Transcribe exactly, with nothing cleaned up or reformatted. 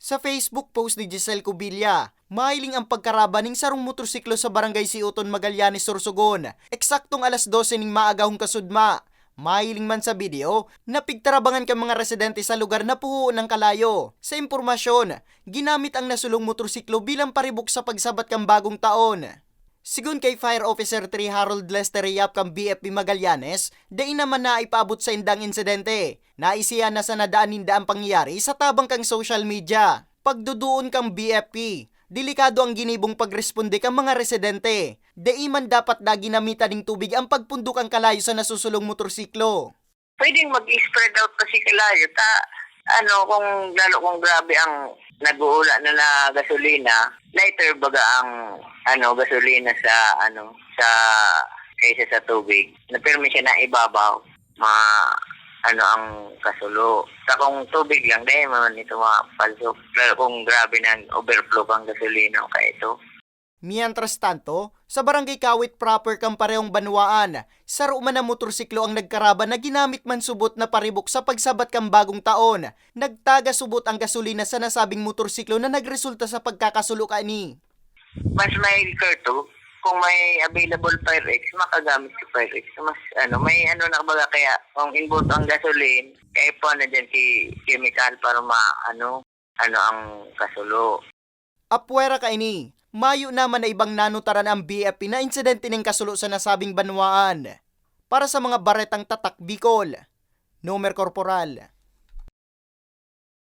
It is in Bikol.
Sa Facebook post ni Giselle Cubilla, mahiling ang pagkaraba ning sarong motorsiklo sa Barangay Siuton, Magallanes, Sorsogon, eksaktong alas dose ning maagahong kasudma. Mahiling man sa video, napigtarabangan kan mga residente sa lugar na puhoon ang kalayo. Sa impormasyon, ginamit ang nasulong motorsiklo bilang paribok sa pagsabat kan bagong taon. Sigon kay Fire Officer three Harold Lester Yap kan B F P Magallanes, dai naman naipaabot sa indang insidente. Naisihan na sa nadaan ninda ang pangyayari sa tabang kan social media. Pagduduon kan B F P, delikado ang ginibong pagresponde kan mga residente. Dai man dapat na ginamitan ning tubig ang pagpundok ang kalayo sa nasusulong motorsiklo. Pwedeng mag-spread out kasi kalayo ta, ano, kung lalo kung grabe ang nag-uula na na gasolina, lighter baga ang, ano, gasolina sa, ano, sa, kaysa sa tubig. Na pirmi siya na ibabaw, ma, ano, ang kasulo. Sa kung tubig lang, dahil naman ito mga palso. Lalo kung grabe na ang overflow kang gasolina o kaya ito. Mientras tanto, sa Barangay Kawit proper kan parehong banwaan, saro man na motorsiklo ang nagkaraba na ginamit man subot na paribok sa pagsabat kan bagong taon. Nagtaga subot ang gasolina sa nasabing motorsiklo na nagresulta sa pagkakasulo kaini. Mas mahil karto, kung may available Fire X, makagamit ka Fire X. Mas, ano, may ano na baga kaya, kung involved ang gasoline, kaya po na dyan si chemical para ma, ano, ano ang kasulo. Apwera kaini, mayo naman na ibang nanutaran ang B F P na insidente ning kasulo sa nasabing banwaan. Para sa mga baretang tatak Bicol, Nomer Corporal.